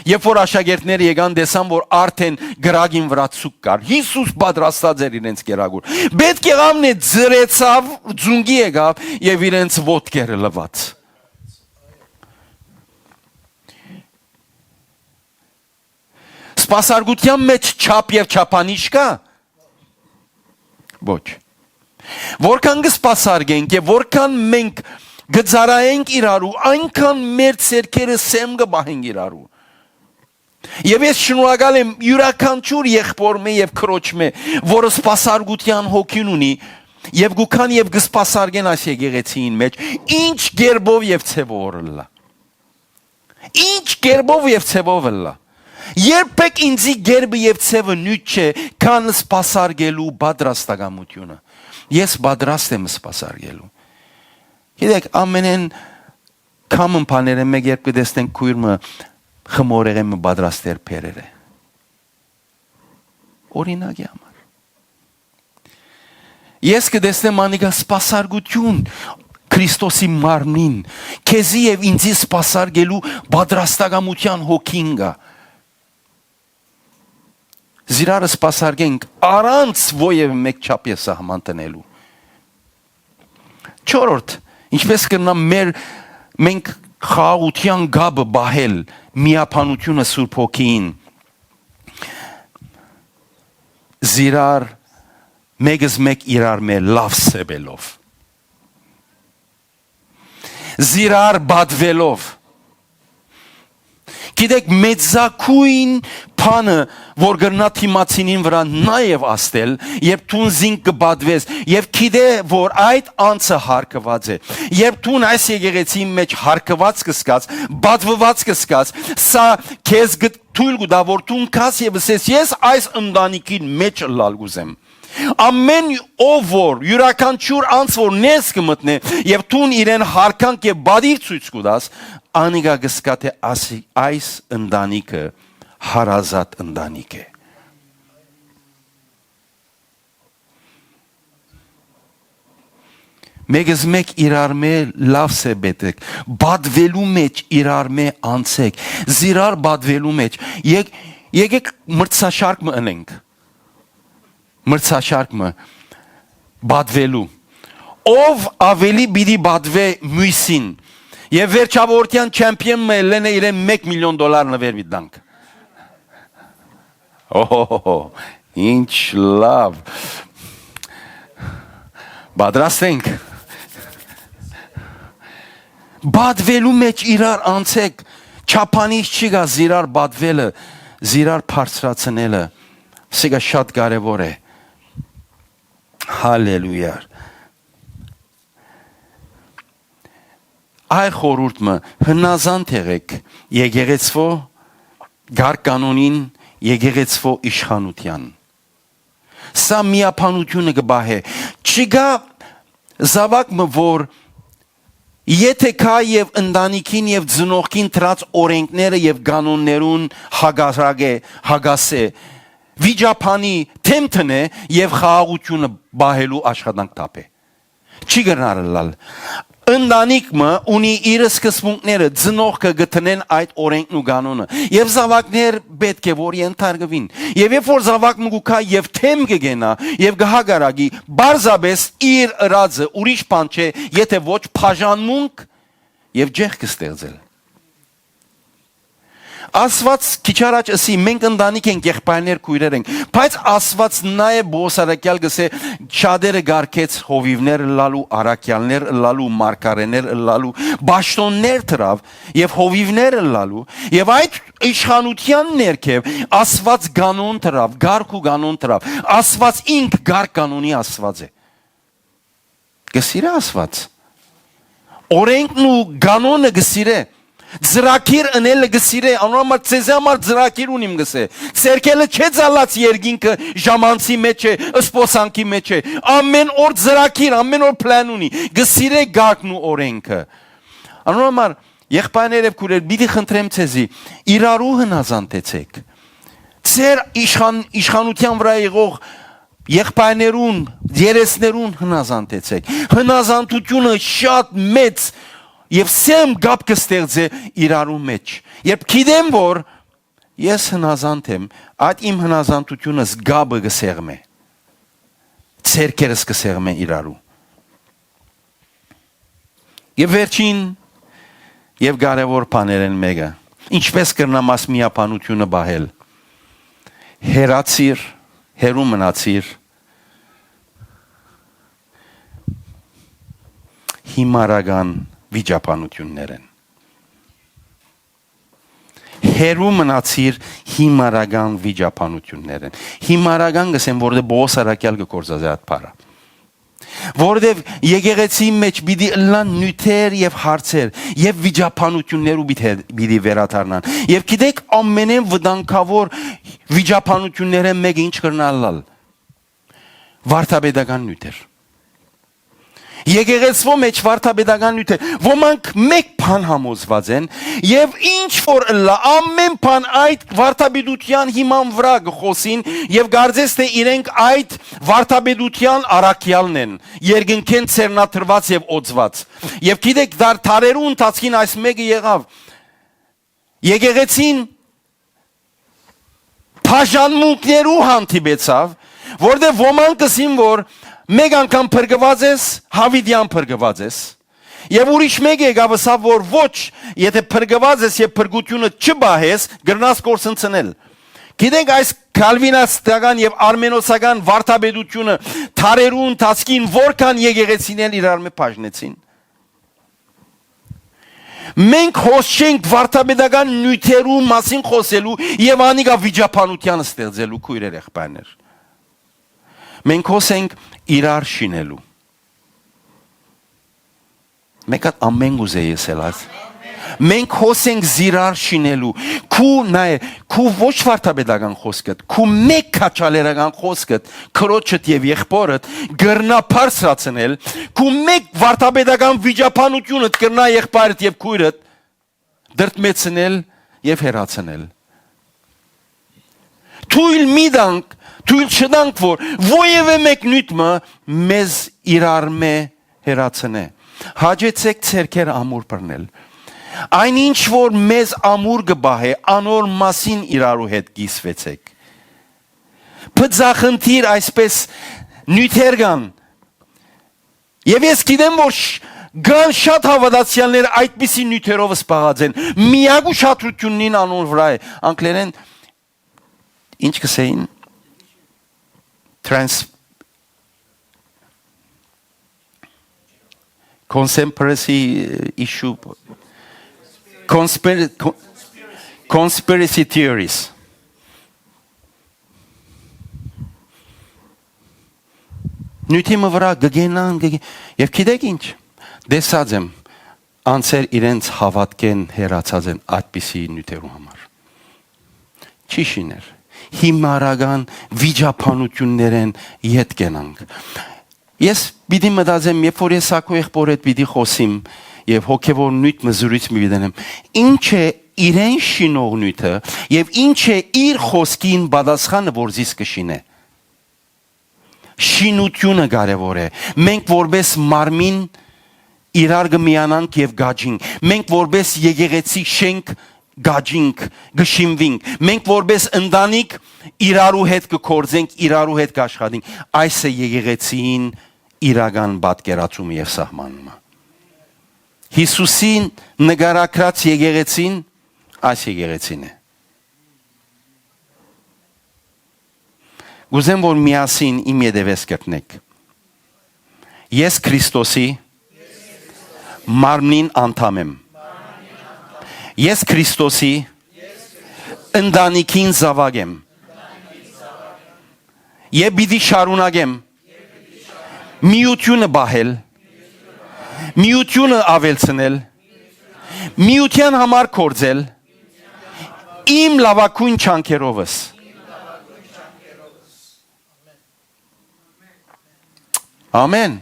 երբ որ աշակերտները եկան, տեսան, որ արդեն կրակին վրայ ցուկ կար։ Յիսուս պատրաստած էր իրենց կերակուր։ Պէտք եղաւ ներ ձրեցաւ, ձունկի եկաւ եւ իրենց ոտքերը լվաց։ Սպասարկութեան մէջ չափ եւ չափանիշ կա։ Ոչ։ Որքան կը սպասարկենք եւ որքան մենք կը ծառայենք իրարու, այնքան մեր ձեռքերը սեմ կը պահենք իրարու։ Եւ ես շնորհակալ եմ իւրաքանչիւր եղբոր մը եւ քրոջ մը, որ սպասարկութեան հոգին ունի, եւ գուքան եւ կը սպասարկեն այս եկեղեցիին մէջ, ինչ կերպով եւ ձեւով որ ըլլայ։ Ինչ կերպով եւ ձեւով ըլլայ։ Երբեք ինծի կերպը եւ ձեւը նոյթ չէ, քան սպասարկելու պատրաստակամութիւնը։ Ես պատրաստ եմ սպասարկելու։ Գիտեք, ամենէն common բաներէն մէկ, երբ կը տեսնենք քոյր մը խմորեղէն մը պատրաստ էր բերերը։ Օրինակի համար։ Ես կը տեսնեմ անիկա սպասարկութիւն Քրիստոսի մարմնին, քեզի եւ ինծի սպասարկելու պատրաստակամութեան հոգին կայ։ Զիրարը սպասարկենք առանց ոեւէ մէկ չափ սահման դնելու։ Չորրորդ, ինչպես կրնամ մեր, մենք խաղաղութեան կապը պահել միաբանությունը Սուրբ Հոգիին։ Զիրար, մեկս մէկ իրար մէ լաւ սեպելով։ Զիրար պատվելով։ Գիտեք, մեծագույն բանը, որ կրնայ դիմացինին վրայ նաեւ ազդել, երբ դուն զինք կը պատվես, եւ գիտէ, որ այդ անձը հարկուած է, երբ դուն այս եկեղեցիի մէջ հարկուած կը զգաս, պատվուած կը զգաս, սա քեզ կը թոյլ կու տայ, որ դուն գաս եւ ըսես, «Ես այս ընտանիքին մէջ ըլլալ կ'ուզեմ»։ Ամէն ով որ, իւրաքանչիւր անձ որ ներս կը մտնէ եւ դուն իրեն յարգանք եւ պատիւ ցոյց կու տաս, անիկա կը զգայ թէ ասի-, այս ընտանիքը հարազատ ընտանիք է։ Մեկս մէկ իրար մէ լաւ սեպեցեք, պատվելու մէջ իրար մէ անցեք, զիրար պատվելու մէջ։ Եկ-, եկեք մրցաշարք մը ընենք։ Մրցաշարք մը պատվելու։ Ով աւելի պիտի պատվէ միւսին։ Եւ վերջաւորութեան չեմպիոն մը ելլեն է իրեն մէկ միլիոն դոլար նուեր պիտի տանք։ Օհ, ինչ լաւ։ Պատրաստ ենք։ Պատվելու մէջ իրար անցեք, չափանիշ չի գա զիրար պատվելը, զիրար բարձրացնելը, սիկա շատ կարեւոր է։ Հալելույա։ Այ խորհուրդ մը, հնազանդ եղեք եկեղեցվո կարգ կանոնին, եկեղեցվո իշխանութեան։ Սա միաբանութիւնը կը պահէ։ Չկայ զաւակ մը, որ եթէ գայ եւ ընտանիքին եւ ծնողքին դրած օրենքները եւ կանոններուն հակառակ է, հակաս է, վիճաբանի դէմ դնէ եւ խաղաղութիւնը պահելու աշխատանք թափէ։ Չի կրնար ըլլալ։ Ընտանիք մը ունի իր սկզբունքները, ծնողքը կը դնեն այդ օրենքն ու կանոնը, եւ զաւակներ պէտք է որ ենթարկուին։ Եւ երբ որ զաւակ մը կու գայ եւ դէմ կը կենայ եւ կը հակառակի, պարզապէս իր ըրածը ուրիշ բան չէ, եթէ ոչ բաժանմունք եւ ճեղք կը ստեղծել։ Աստուած քիչ առաջ ըսի, մենք ընտանիք ենք, եղբայրներ, քոյրեր ենք, բայց Աստուած նաեւ Պողոս առաքեալ կ'ըսէ, շատերը կարգեց հովիւներ ըլլալու, առաքեալներ ըլլալու, մարգարէներ ըլլալու, պաշտօններ դրաւ եւ հովիւներ ըլլալու, եւ այդ իշխանութեան ներքեւ Աստուած կանոն դրաւ, կարգ ու կանոն դրաւ, Աստուած ինք կարգ կանոնի Աստուած է։ Կը սիրէ Աստուած։ Օրենքն ու կանոնը կը սիրէ։ Ծրագիր ընելը կը սիրէ, անոր համար ձեզի համար ծրագիր ունիմ կ'ըսէ։ Ձերքելը չէ ծալած երկինքը ժամանցի մեջ է, սպոսանքի մեջ է։ Ամէն օր ծրագիր, ամէն օր plan ունի։ Կը սիրէ կարգն ու օրենքը։ Անոր համար, եղբայրներ եւ քոյրեր, պիտի խնդրեմ ձեզի, իրարու հնազանդեցեք։ Ձեր իշխան-, իշխանութեան վրայ եղող եղբայրներուն, երեսներուն հնազանդեցեք։ Հնազանդութիւնը շատ մեծ եւ սեմ կապ կը ստեղծէ իրարու մէջ։ Երբ գիտեմ, որ ես հնազանդ եմ, այդ իմ հնազանդութիւնս կապը կը սեղմէ, ձեռքերս կը սեղմեն իրարու։ Եւ վերջին եւ կարեւոր բաներէն մէկը, ինչպես կրնամ աս միաբանութիւնը պահել։ Հեռացիր, հեռու մնացիր, հիմարական վիճաբանութիւններէն։ Հեռու մնացիր հիմարական վիճաբանութիւններէն։ Հիմարական կ'ըսեմ, որտեղ Պողոս առաքեալ կը գործածէ այդ բառը։ Որտեղ եկեղեցի մէջ պիտի ըլլան նիւթեր եւ հարցեր եւ վիճաբանութիւններ ու պիտի, պիտի վերադառնան։ Եւ գիտեք, ամենէն վտանգաւոր վիճաբանութիւններէն մէկը ինչ կրնայ ըլլալ։ Վարդապետական նիւթեր։ Եկեղեցւոյ մէջ վարդապետական նիւթեր։ Ոմանք մէկ բան համոզուած են եւ ինչ որ ըլլայ, ամէն բան այդ վարդապետութեան հիման վրայ կը խօսին եւ կարծես թէ իրենք այդ վարդապետութեան առաքեալն են, երկնքէն ձեռնադրուած եւ օծուած։ Եւ գիտեք, դար-, դարերու ընթացքին այս մէկը եղաւ։ Եկեղեցին բաժանմունքներու հանդիպեցաւ, որտեղ ոմանք կ'ըսին, որ մէկ անգամ փրկուած ես, յաւիտեան փրկուած ես։ Եւ ուրիշ մէկը եկաւ ըսաւ, որ ոչ, եթէ փրկուած ես եւ փրկութիւնը չպահես, կրնաս կորսնցնել։ Գիտենք, այս քալվինաստական եւ արմենոսական վարդապետութիւնը դարերու ընթացքին որքան եկեղեցիներ իրար մէ բաժնեցին։ Մենք հոս չենք վարդապետական նիւթերու մասին խօսելու եւ անիկա վիճաբանութեան ստեղծելու, քոյրեր, եղբայրներ։ Մենք հոս ենք իրար շինելու։ Մէկ հատ ամէն կ'ուզէ ես ըլած։ Մենք հոս ենք զիրար շինելու։ Քու, նայ, քու ոչ վարդապետական խօսքդ, քու մէկ քաջալերական խօսքդ, քրոջդ եւ եղբորդ կրնայ բարձրացնել, քու մէկ վարդապետական վիճաբանութիւնդ կրնայ եղբայրդ եւ քոյրդ դրդմեցնել եւ հեռացնել։ Թոյլ մի տանք, թոյլ չտանք, որ որեւէ մէկ նիւթ մը մեզ իրար մէ հեռացնէ։ Հաճեցէք ձեռքեր ամուր բռնել։ Այն ինչ որ մեզ ամուր կը պահէ, անոր մասին իրարու հետ կիսուեցէք։ Բծախնդիր այսպես նիւթեր կան։ Եւ ես գիտեմ, որ շ-, կան շատ հաւատացեալներ այդպիսի նիւթերով զբաղած են։ Միակ ուշադրութիւնն ին անոր վրայ է։ Անգլերէն ինչ կ'ըսէին, trans-, conspiracy issue, conspir-, con-, conspiracy theories։ Նիւթի մը վրայ կը գենան, կը գե-, եւ գիտեք ինչ, տեսած եմ, անձեր իրենց հաւատքէն հեռացած են այդպիսի նիւթերու համար։ Չի շիներ։ Հիմարական վիճաբանութիւններէն ետ կենանք։ Ես պիտի մտածեմ, երբ որ ես Սակո եղբոր հետ պիտի խօսիմ եւ հոգեւոր նիւթ մը զրույց մի պիտի դնեմ, ինչ է իրեն շինող նիւթը եւ ինչ է իր խօսքին պատասխանը, որ զիս կը շինէ։ Շինութիւնը կարեւոր է։ Մենք որպես մարմին իրար կը միանանք եւ կ'աճինք։ Մենք որպես եկեղեցի շենք կ'աճինք, կը շինուինք։ Մենք որպես ընտանիք իրարու հետ կը գործենք, իրարու հետ կ'աշխատենք։ Այս է եկեղեցին իրական պատկերացումը եւ սահմանումը։ Յիսուսին նկարագրած եկեղեցին այս եկեղեցին է։ Կ'ուզեմ, որ միասին իմ ետևէս կրթնեք։ Ես Քրիստոսի մարմնին անդամ եմ։ Ես Քրիստոսի ընտանիքին զաւակ եմ։ Եւ պիտի շարունակեմ միութիւնը պահել, միութիւնը աւելցնել, միութեան համար գործել իմ լաւագոյն չանքերովս։ Ամեն։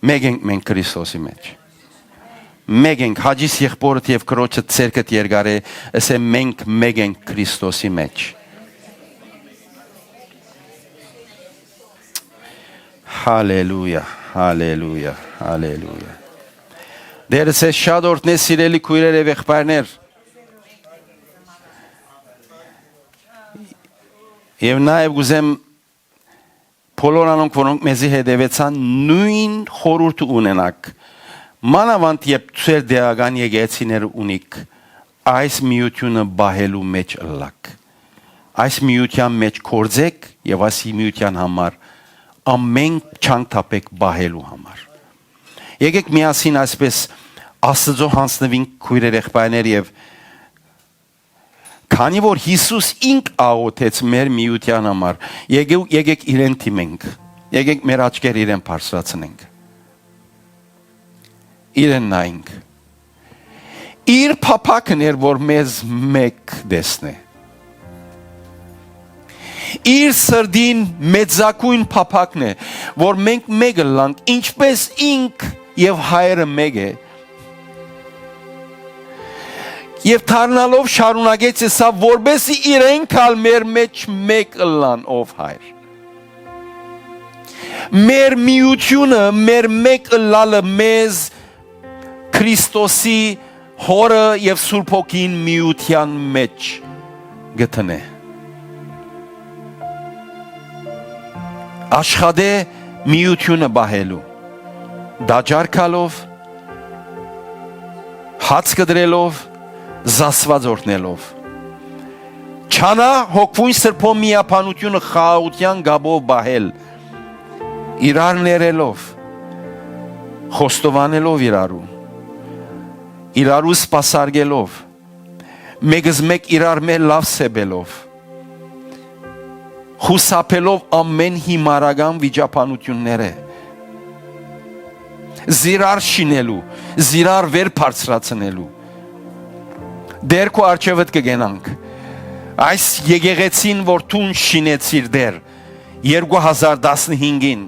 Մէկ ենք մենք Քրիստոսի մեջ։ Մէկ ենք, հաճիս եղբորդ եւ քրոջը ցերկդ երկարե, ըսէ մենք մէկ ենք Քրիստոսի մեջ։ Հալելույա, հալելույա, հալելույա։ Դերը ձեզ շատ օրհնե, սիրելի քոյրեր եւ եղբայրներ։ Եւ նաեւ կ'ուզեմ բոլոր անոնք, որոնք մեզի հետեւեցան, նոյն խորհուրդը ունենաք։ Մանաւանդ, երբ ձեր դեղական եկեղեցիները ունիք, այս միութիւնը պահելու մեջ ըլլաք։ Այս միութեան մեջ գործեք եւ այս միութեան համար ամէն չանք թափեք պահելու համար։ Եկեք միասին այսպես Աստուծոյ յանձնուինք, քոյրեր, եղբայրներ, եւ քանի որ Յիսուս ինք աղօթեց մեր միութեան համար, եկե-, եկեք իրեն դիմենք, եկեք մեր աչքերը իրեն բարձրացնենք, իրեն նայենք։ Իր փափաքն էր, որ մեզ մէկ տեսնէ։ Իր սրտին մեծագոյն փափաքն է, որ մենք մէկ ըլլանք, ինչպես ինք եւ Հայրը մէկ է։ Եւ դառնալով շարունակեց ըսաւ, որպեսզի իրենք ալ մեր մէջ մէկ ըլլան, ով Հայր։ Մեր միութիւնը, մեր մէկ ըլլալը մեզ Քրիստոսի Հօրը եւ Սուրբ Հոգին միութեան մէջ կը դնէ։ Աշխատէ միութիւնը պահելու, տաճար գալով, հաց կտրելով, զսպած օրհնելով։ Չանայ հոգւոյն սրբոյ միաբանութիւնը խաղաղութեան կապով պահել, իրար ներելով, խոստովանելով իրարու, իրարու սպասարկելով, մէկզմէկ իրար մէ լաւ սեպելով, խուսափելով ամէն յիմարական վիճաբանութիւններէ, զիրար շինելու, զիրար վեր բարձրացնելու։ Տէր քու առջեւդ կը գնանք։ Այս եկեղեցին, որ դուն շինեցիր, Տէր, երկու հազար տասնհինգին,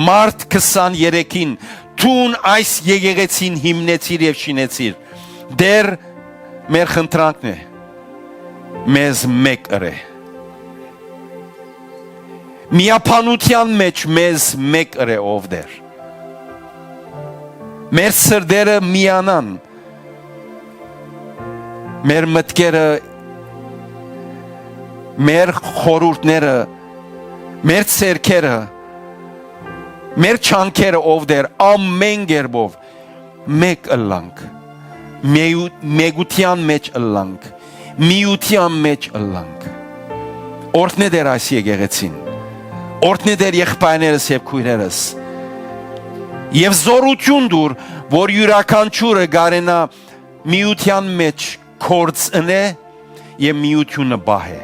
մարտ քսաներեքին, դուն այս եկեղեցին հիմնեցիր եւ շինեցիր։ Տէր, մեր խնդրանքն է, մեզ մէկ ըրէ։ Միաբանութեան մէջ մեզ մէկ ըրէ, ով Տէր։ Մեր սրտերը միանան, մեր մտքերը, մեր խորհուրդները, մեր ձեռքերը, մեր չանքերը, ով Տէր, ամէն կերպով մէկ ըլլանք, մեու-, մեկութեան մէջ ըլլանք, միութեան մէջ ըլլանք։ Օրհնէ Տէր այս եկեղեցին, օրհնէ Տէր եղբայրներս եւ քոյրերս, եւ զօրութիւն տուր, որ իւրաքանչիւրը կարենայ միութեան մէջ գործ ընէ եւ միութիւնը պահէ։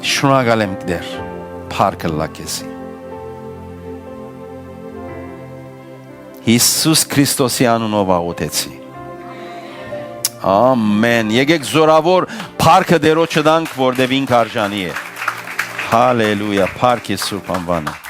Շնորհակալ եմ, Տէր, փառք ըլլայ քեզի։ Յիսուս Քրիստոսի անունով աղօթեցի։ Ամէն։ Եկեք զօրաւոր փառքը Տէրոջը տանք, որտեւ ինք արժանի է։ Հալելույա, փառք է Սուրբ անուանը։